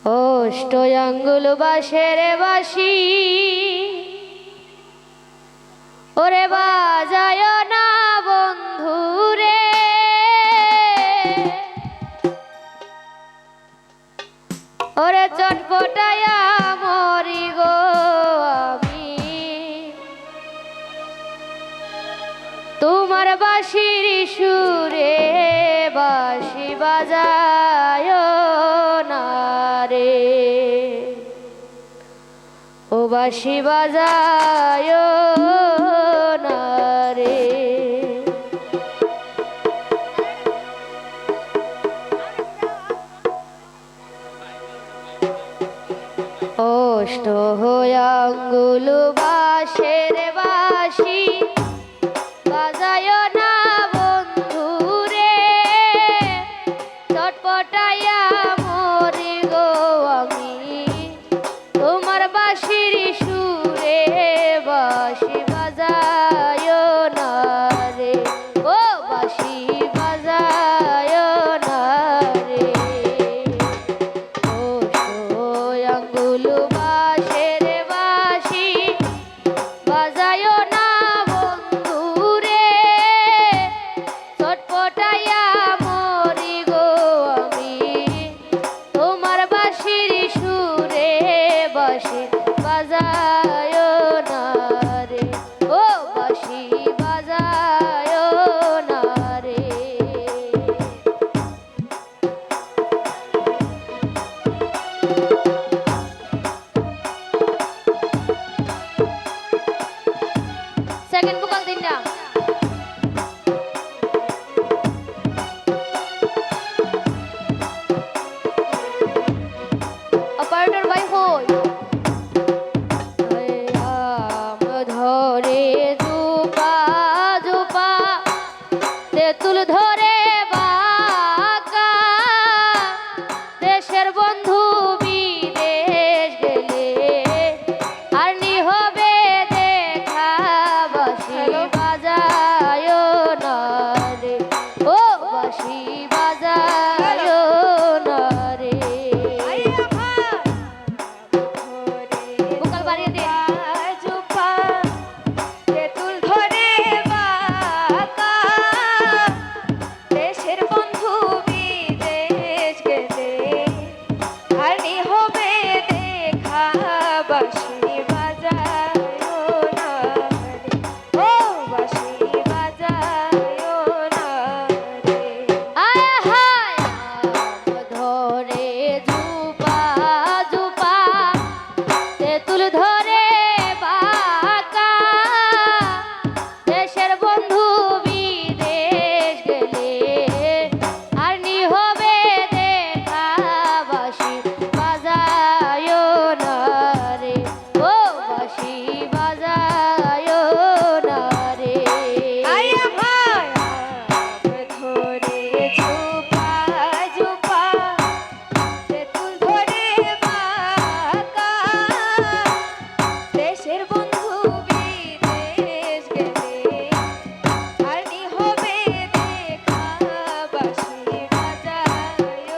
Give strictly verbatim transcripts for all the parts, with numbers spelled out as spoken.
অষ্ট আঙ্গুল বাঁশের বাঁশি, ওরে বাজায় না বন্ধু রে, ওরে চটপটাইয়া মরি গো আমি। তোমার বাঁশির সুরে বাঁশি বাজায় না রে, ও বাঁশি বাজায় না রে। অষ্ট আঙ্গুল বাঁশের বাঁশি বাজায় না বন্ধু রে, চটপটাইয়া মরি গো আমি। তোমার বাঁশির সুরে বাঁশি বাজায় না রে, ও বাঁশি বাজায় না রে। অষ্ট আঙ্গুল বাঁশের বাঁশি বাজায় না বন্ধু রে, চটপটাইয়া মরি গো আমি। তোমার বাঁশির সুরে বাঁশি বাজায় না রে, ও বাঁশি বাজায় না রে। সেকেন্ড ভোকাল দিন না। অপারেটর ভাই হই। আম ধরে জুপা জুপা, তেঁতুল ধরে বাঁকা, দেশের বন্ধু বিদেশ গেলে আর নি হবে দেখা। বাঁশি হ্যালো। বাজায় না রে, ও বাঁশি বাজায় না রে। ভোকাল বাড়িয়ে দে। জুপা, তেঁতুল ধরে বাঁকা, দেশের বন্ধু বিদেশ গেলে আর নি হবে দেখা। বাঁশি বাজায় না রে, ও বাঁশি বাজায় না রে। আয় হায়, আম ধরে জুপা জুপা, তেঁতুল ধরে বাঁকা, দেশের বন্ধু বিদেশ গেলে আর নি হবে দেখা। বাঁশি বাজায় না রে, ও বাঁশি বাজায় না রে। আয়া হায়, আম ধরে জুপা জুপা, তেঁতুল ধরে বাঁকা, দেশের বন্ধু বিদেশ গেলে আর নি হবে দেখা। বাঁশি বাজায়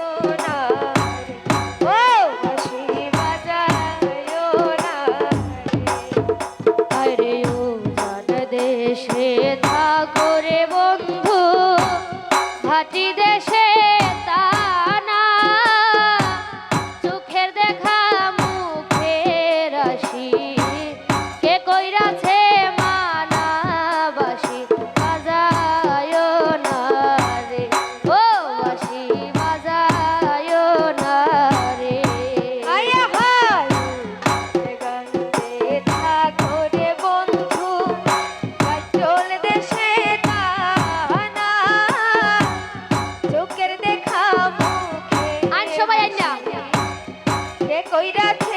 না রে, ও বাঁশি বাজায় না রে। আরে ও জান দেশে থাকো রে বন্ধু, ভাটি দেশে তা না। চোখের দেখা মুখের হাসি, কে কইরাছে মানা। বাঁশি বাজায় না রে, ও বাঁশি বাজায় না রে। আয়া হায়। থাকো রে বন্ধু, কাজল দেশে তা না। চোখের দেখা মুখে আন সবাই আইন না। কে কইরাছে